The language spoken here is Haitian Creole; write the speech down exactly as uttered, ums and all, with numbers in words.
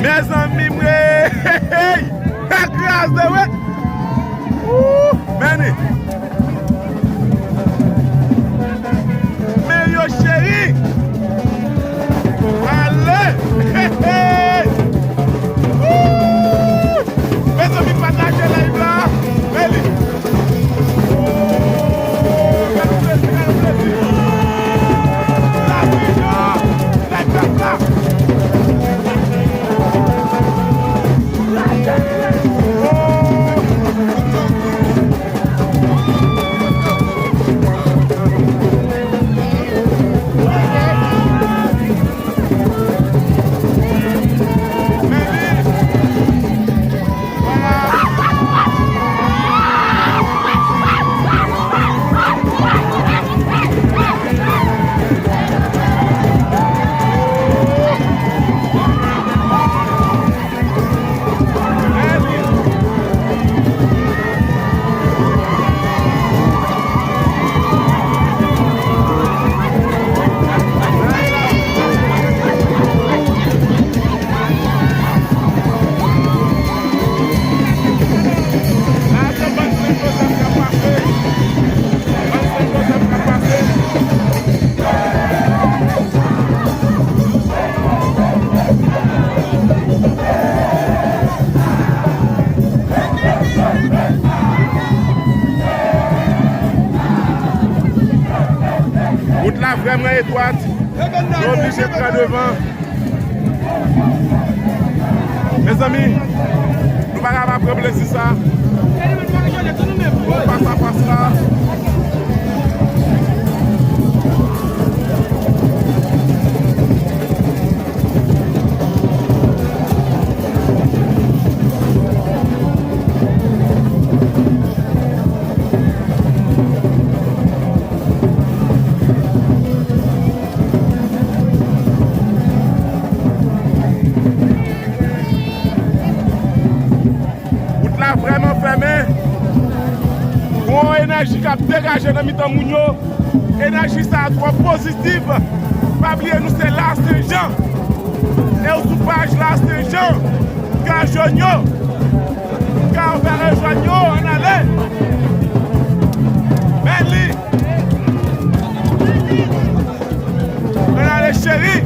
Mezanmi, mwen, hey, hey, hey, kraze, wi. Ooh, men li. Men yo cheri. Ale. Hey, hey. Ooh. Mezanmi, pataje live la. Men li. Ooh, gade plezi, gade plezi. Ooh, la vi, non. Nèg pèp la. Wout la vrèman etwat. Nou oblije pran devan. Mezanmi, nou pa kapab pran plezi sa. Fas a fas la. Wout la vrèman fèmen. Gon enèji k ap degaje nan mitan moun yo. Enèji sa a twò pozitif. Pa bliye nou se La Sen Jan. E w sou paj La Sen Jan. Kè jòn yo. Kè vè e jòn yo, ann ale. Men li. Ann ale cheri.